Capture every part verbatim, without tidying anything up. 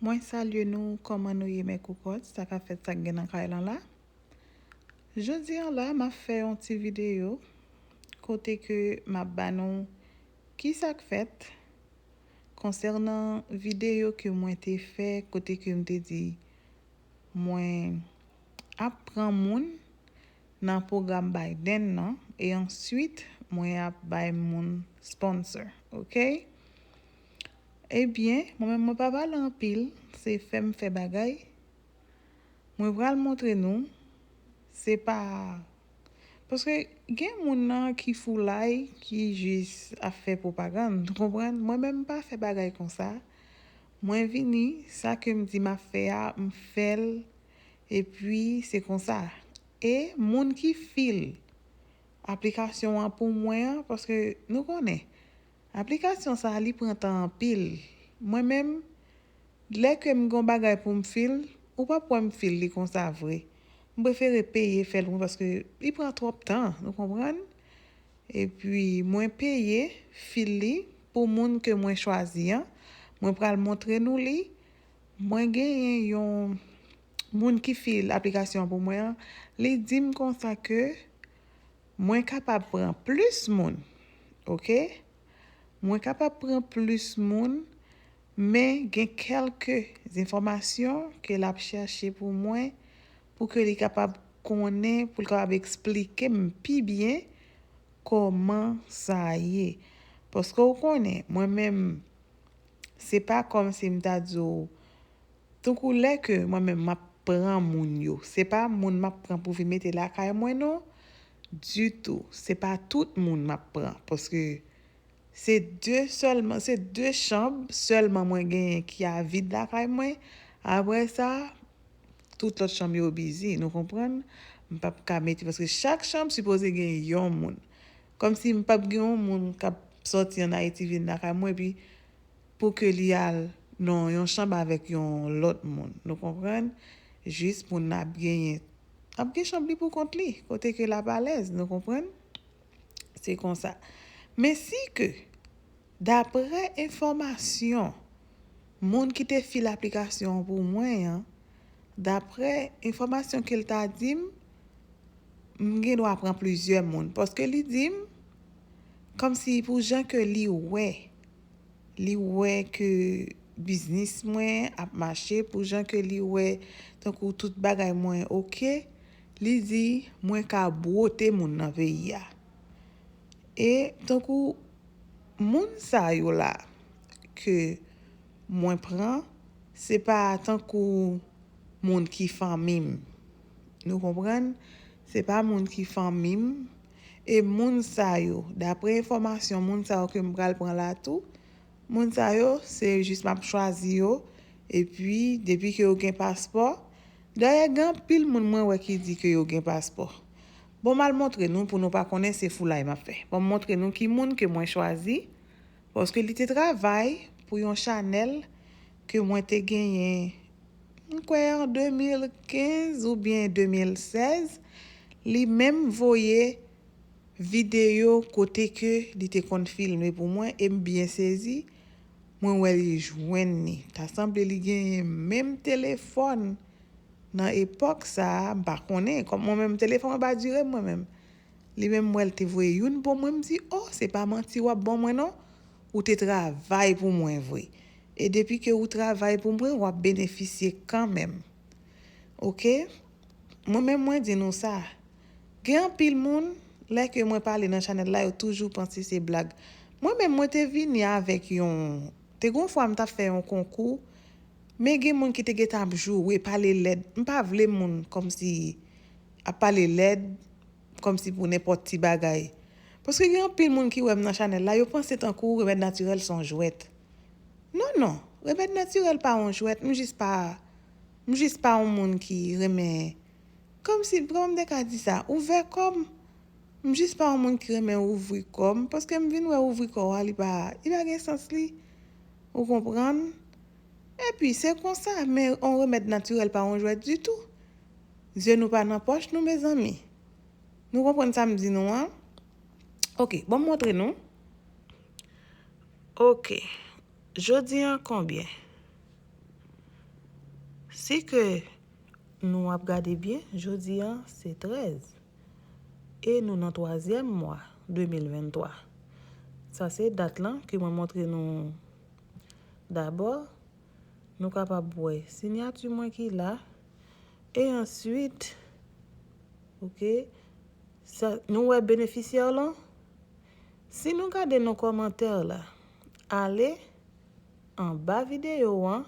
Mwen salye nou, kòman nou ye, mè koukòt, sa k ap fèt, sa k gen nan kay lan la? Jodi an la, m ap fè yon ti videyo kote ke m ap ba nou ki sa k fèt konsènan videyo ke mwen te fè kote ke m te di mwen ap pran moun nan pwogram Biden nan, e answit, mwen ap bay moun sponsor, oke? Ebyen, mwen menm, mwen pa pale anpil, se fè m fè bagay. Mwen pral montre nou, se pa, paske gen moun nan ki foulay, ki jis ap fè pwopagann, nou konprann? Mwen menm, m pa fè bagay konsa. Mwen vini, sa ke m di m ap fè a, m fè l, epi se konsa. E moun ki fil aplikasyon an pou mwen an, paske nou konnen, aplikasyon sa a, li pran tan anpil. Mwen menm, lè ke m gen yon bagay pou m fil, ou p ap wè m fil li konsa vre. M prefere peye fè l pou mwen, paske li pran twòp tan, nou konprann? Epi, mwen peye fil li pou moun ke mwen chwazi an. Mwen pral montre nou li. Mwen genyen yon moun ki fil aplikasyon an pou mwen an. Li di m konsa ke mwen kapab pran plis moun, oke? Mwen kapab pran plis moun, men gen kèlke enfòmasyon ke l ap chèche pou mwen, pou ke li kapab konnen, pou l kapab eksplike m pi byen kòman sa ye. Paske w konnen, mwen menm, se pa kòmsi m ta di w, tankou lè ke mwen menm m ap pran moun yo, se pa moun m ap pran pou vin mete lakay mwen non, ditou. Se pa tout moun m ap pran, paske se de sèlman, se de chanm sèlman mwen genyen ki a vid lakay mwen. Apre sa, tout lòt chanm yo bizi, nou konprann? M p ap ka mete, paske chak chanm sipoze gen yon moun. Kòmsi m p ap gen yon moun k ap sòti ann Ayiti vin lakay mwen, epi pou ke li al nan yon chanm avèk yon lòt moun, nou konprann? Jis moun nan ap genyen, ap gen chanm li pou kont li, kote ke l ap alèz, nou konprann? Se konsa. Men si ke, daprè enfòmasyon moun ki te fil aplikasyon an pou mwen an, daprè enfòmasyon ke l ta di m, m gen dwa pran plizyè moun. Paske li di m, kòmsi pou jan ke li wè, li wè ke biznis mwen ap mache, pou jan ke li wè tankou tout bagay mwen oke, li di mwen ka bwote moun nan peyi a. E tankou moun sa yo la ke mwen pran, se pa tankou moun ki fanmi m. Nou konprann? Se pa moun ki fanmi m. E moun sa yo, daprè enfòmasyon moun sa yo ke m pral pran la tou, moun sa yo, se jis m ap chwazi yo. Epi, depi ke yo gen paspò, dayè, gen anpil moun mwen wè ki di ke yo gen paspò. Bon, m al montre nou pou nou pa konnen se foulay m ap fè. Bon, m montre nou ki moun ke mwen chwazi, paske li te travay pou yon chanèl ke mwen te genyen, m kwè an de mil kenz oubyen de mil sèz, li menm voye videyo kote ke li te konn filme pou mwen, e m byen sezi, mwen wè li jwenn li. Ta sanble li genyen menm telefòn nan epòk sa a, m pa konnen, kòm mwen menm, telefòn mwen pa dire m mwen menm. Li menm, m wè l te voye youn pou mwen, m di, "O, se pa manti w ap ban mwen non, ou te travay pou mwen vre. E depi ke ou travay pou mwen, w ap benefisye kanmenm." Oke? Mwen menm, mwen di nou sa. Gen anpil moun, lè ke mwen pale nan chanèl la, yo toujou panse se blag. Mwen menm, mwen te vini avèk yon, te gon fwa m t ap fè yon konkou, men gen moun ki te gentan ap joure, pale lèd. M pa vle moun kòmsi ap pale lèd, kòmsi pou nenpòt ti bagay. Paske gen anpil moun ki wè m nan chanèl la, yo panse tankou remèd natirèl se yon jwèt. Non, non, remèd natirèl pa yon jwèt, m jis pa, m jis pa yon moun ki renmen, kòmsi, kòman m te ka di sa, ouvè kò m. M jis pa yon moun ki renmen ouvri kò m, paske m vin wè ouvri kò a, li pa, li pa gen sans li. Ou konprann? Epi, se konsa, men yon remèd natirèl pa yon jwèt ditou. Zye nou pa nan pòch nou, mezanmi. Nou konprann sa m di nou an? Oke, bon, m montre nou. Oke. Jodi an konbyen? Si ke nou ap gade byen, jodi a se trèz e nou nan twazyèm mwa de mil venntwa. Sa se dat lan ke mwen montre nou dabò. Nou kapab wè siyati mwen ki la. E answit, oke, sa, nou wè benefisyè lan? Si nou gade nan kòmantè la, ale anba videyo an,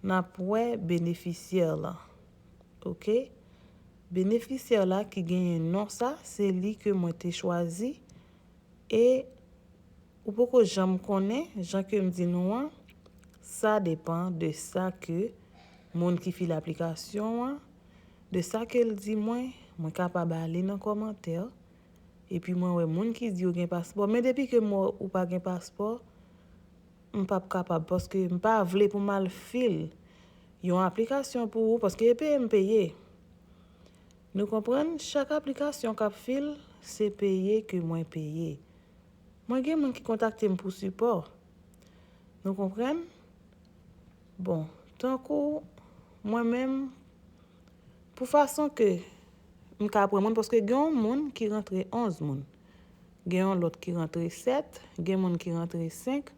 n ap wè benefisyè lan. Oke? Benefisyè la ki genyen non sa, se li ke mwen te chwazi. E ou poko janm konnen, jan ke m di nou an, sa depan de sa ke moun ki file aplikasyon an, de sa ke l di mwen, mwen kapab ale nan kòmantè, epi mwen wè moun ki di yo gen paspò, men depi ke m wè ou pa gen paspò, m p ap kapab, paske m pa vle pou m al fil yon aplikasyon pou ou, paske e peye m peye. Nou konprann? Chak aplikasyon k ap fil, se peye ke mwen peye. Mwen gen moun ki kontakte m pou sipò. Nou konprann? Bon, tankou mwen menm, pou fason ke m ka pran moun, paske gen yon moun ki rantre onz moun, gen yon lòt ki rantre sèt, gen moun ki rantre senk.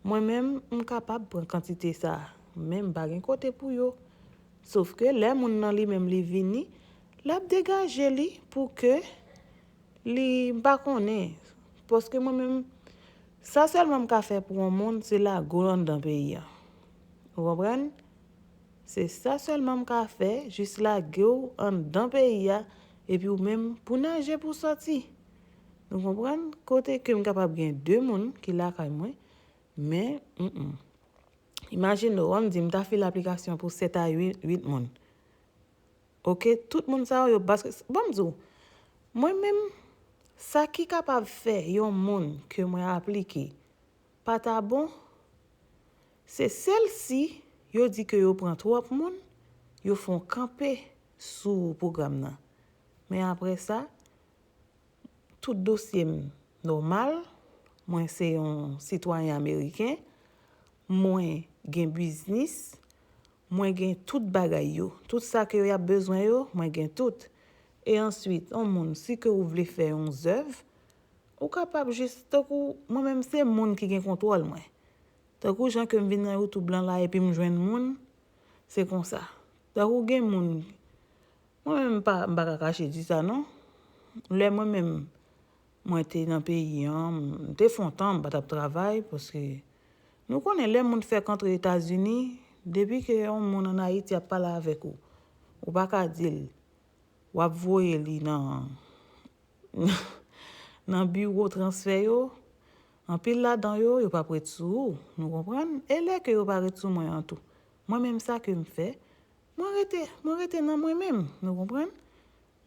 Mwen menm, m kapab pran kantite sa a, men m pa gen kote pou yo. Sof ke lè moun nan li menm li vini, l ap degaje li pou ke li, m pa konnen. Paske mwen menm, sa sèlman m ka fè pou yon moun, se lage w anndan peyi a. Ou konprann? Se sa sèlman m ka fè, jis lage w anndan peyi a, epi ou menm pou naje pou sòti. Nou konprann? Kote ke m kapab gen de moun ki lakay mwen, men, mm, mm. Imajine w, an di m ta file aplikasyon pou sèt a uit, uit moun. Oke, tout moun sa yo, yo, paske, ban m di w, mwen menm, sa ki kapab fè yon moun ke mwen aplike pa ta bon, se sèl si yo di ke yo pran twòp moun, yo fè yon kanpe sou pwogram nan. Men apre sa, tout dosye m nòmal, mwen se yon sitwayen ameriken, mwen gen biznis, mwen gen tout bagay yo. Tout sa ke y ap bezwen yo, mwen gen tout. E answit, yon moun, si ke ou vle fè yon zèv, ou kapab jis, tankou mwen menm, se moun ki gen kontwòl mwen. Tankou jan ke m vin nan YouTube lan la epi m jwenn moun, se konsa. Tankou gen moun, mwen menm m pa, m pa ka kache di sa non. Lè mwen menm, mwen te nan peyi an, m te fè yon tan, m pa t ap travay, paske nou konnen lè moun fèk antre Etazini, depi ke yon moun ann Ayiti ap pale avèk ou, ou pa ka di l, w ap voye li nan, nan biwo transfè yo, anpil ladan yo, yo p ap ret sou ou, nou konprann? E lè ke yo pa ret sou mwen an tou, mwen menm sa ke m fè, mwen rete, mwen rete nan mwen menm, nou konprann?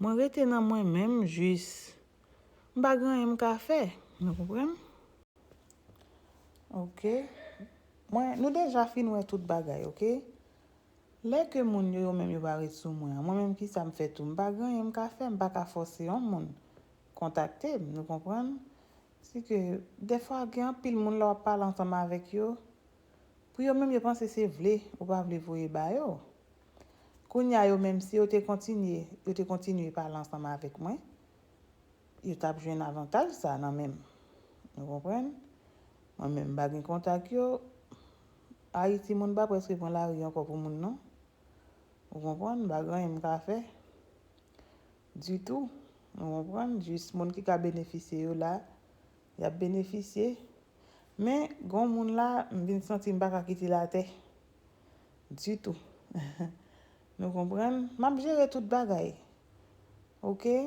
Mwen rete nan mwen menm jis, m pa gen anyen m ka fè, nou konprann? Oke. Mwen, nou deja fin wè tout bagay, oke? Lè ke moun yo, yo menm yo pa ret sou mwen an, mwen menm kisa m fè tou? M pa gen anyen m ka fè, m pa ka fòse yon moun kontakte m, nou konprann? Si ke, dèfwa gen anpil moun lè w ap pale ansanm avèk yo, pou yo menm yo panse se vle ou pa vle voye ba yo. Kounye a yo menm si yo te kontinye, yo te kontinye pale ansanm avèk mwen, yo t ap jwenn avantaj sa nan men m. Ou konprann? Mwen menm m pa gen kontak yo. Ayiti moun pa prèske pran lari ankò pou moun non. Ou konprann? M pa gen anyen m ka fè ditou. Ou konprann? Jis moun ki ka benefisye yo la, y ap benefisye. Men, gen yon moun la, m vin santi m pa ka kite l atè ditou. Nou konprann? M ap jere tout bagay. Oke?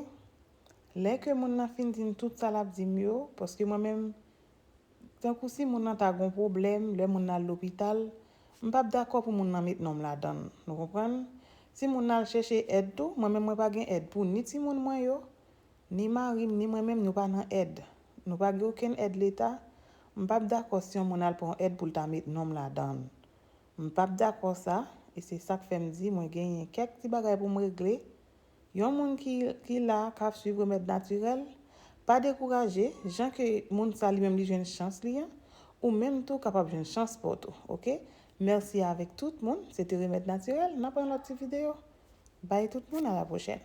Lè ke moun nan fin di m tout sa l ap di m yo, paske mwen menm, tankou si moun nan ta gon pwoblèm, lè moun nan al lopital, m p ap dakò pou moun nan met non m ladan l. Nou konprann? Si moun nan al chèche èd tou, mwen menm mwen pa gen èd pou ni timoun mwen yo, ni mari m, ni mwen menm, nou pa nan èd. Nou pa gen okenn èd leta. M p ap dakò si yon moun al pran èd pou l ta met non m ladan l. M p ap dakò sa, e se sa k fè m di mwen genyen kèk ti bagay pou m regle. Yon moun ki, ki la, k ap swiv remèd natirèl, pa dekouraje, jan ke moun sa li menm li jwenn chans li an, ou menm tou kapab jwenn chans pa w tou, oke? Mèsi avèk tout moun. Se te Remèd Natirèl. N ap wè yon lòt ti videyo. Bay tout moun, a la pwochèn.